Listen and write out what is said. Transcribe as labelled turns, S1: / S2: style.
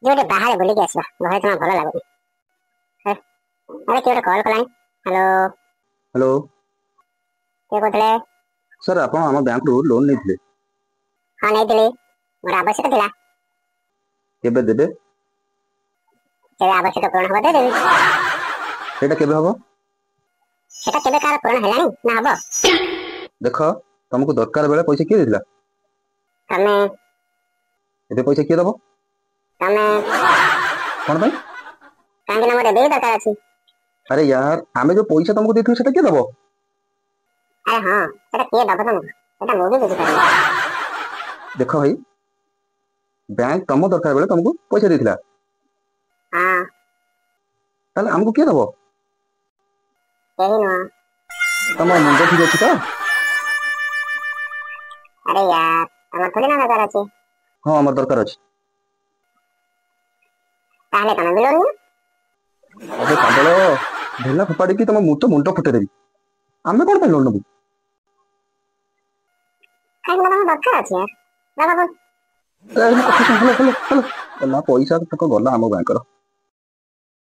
S1: ଯୋଉଟେ ବାହାରେ ବୁଲିକି ଆସିବା, ଘରେ ଜମା ଭଲ ଲାଗୁନି। ଆରେ, କିଏ ଗୋଟେ କଲ୍ କଲାଣି। ହ୍ୟାଲୋ।
S2: ହ୍ୟାଲୋ।
S1: କିଏ କହୁଥିଲେ?
S2: ସାର୍, ଆପଣ ଆମ ବ୍ୟାଙ୍କରୁ ଲୋନ୍ ନେଇଥିଲେ?
S1: ହଁ, ନେଇଥିଲି, ମୋର ଆବଶ୍ୟକ ଥିଲା।
S2: କେବେ ଦେବେ?
S1: କେବେ ଆବଶ୍ୟକ ପୂରଣ ହବ ଦେଇଦେବି।
S2: ସେଇଟା କେବେ ହବ?
S1: ସେଟା କେବେ କାହାର ପୂରଣ ହେଲାଣି ନା ହବ?
S2: ଦେଖ, ତମକୁ ଦରକାର ବେଳେ ପଇସା କିଏ ଦେଇଥିଲା?
S1: ତମେ।
S2: ଏବେ ପଇସା କିଏ ଦବ?
S1: ତମେ।
S2: କଣ ପାଇଁ?
S1: କାହିଁକି ନା ମୋର ଏବେ ବି ଦରକାର ଅଛି।
S2: ଆରେ ୟାର, ଆମେ ଯୋଉ ପଇସା ତମକୁ ଦେଇଥିଲୁ ସେଟା କିଏ ଦବ?
S1: ଆରେ ହଁ, ସେଟା କିଏ ଦବ ତମକୁ ସେଟା ମୁଁ ବି ବୁଝିପାରୁନି।
S2: ଦେଖ ଭାଇ, ବ୍ୟାଙ୍କ ତମ ଦରକାର ବେଳେ ତମକୁ ପଇସା ଦେଇଥିଲା।
S1: ହଁ।
S2: ତାହେଲେ ଆମକୁ କିଏ ଦବ?
S1: କେହି ନୁହଁ।
S2: ତମ ମୁଣ୍ଡ ଠିକ ଅଛି ତ?
S1: ଆରେ ୟାର, ତମର ଥୋଡ଼ି ନା ଦରକାର ଅଛି?
S2: ହଁ, ଆମର ଦରକାର ଅଛି।
S1: ତାହେଲେ ତମେ ବି ଲୋନ୍ ନିଅ।
S2: ଆବେ ପାଗଳ, ଢେଲା ଫୋପାଡିକି ତମ ମୁଁ ତ ମୁଣ୍ଡ ଫୁଟେଇଦେବି। ଆମେ କଣ ପାଇଁ ଲୋନ୍ ନବୁ?
S1: କାହିଁକି ନା ତମ ଦରକାର ଅଛି ୟାର। ରଖ ଫୋନ୍।
S2: ଆରେ, ମୋ କଥା ଶୁଣ। ହ୍ୟାଲୋ ହ୍ୟାଲୋ ହ୍ୟାଲୋ, ଗଲା ପଇସା ତକ ଗଲା ଆମ ବ୍ୟାଙ୍କର।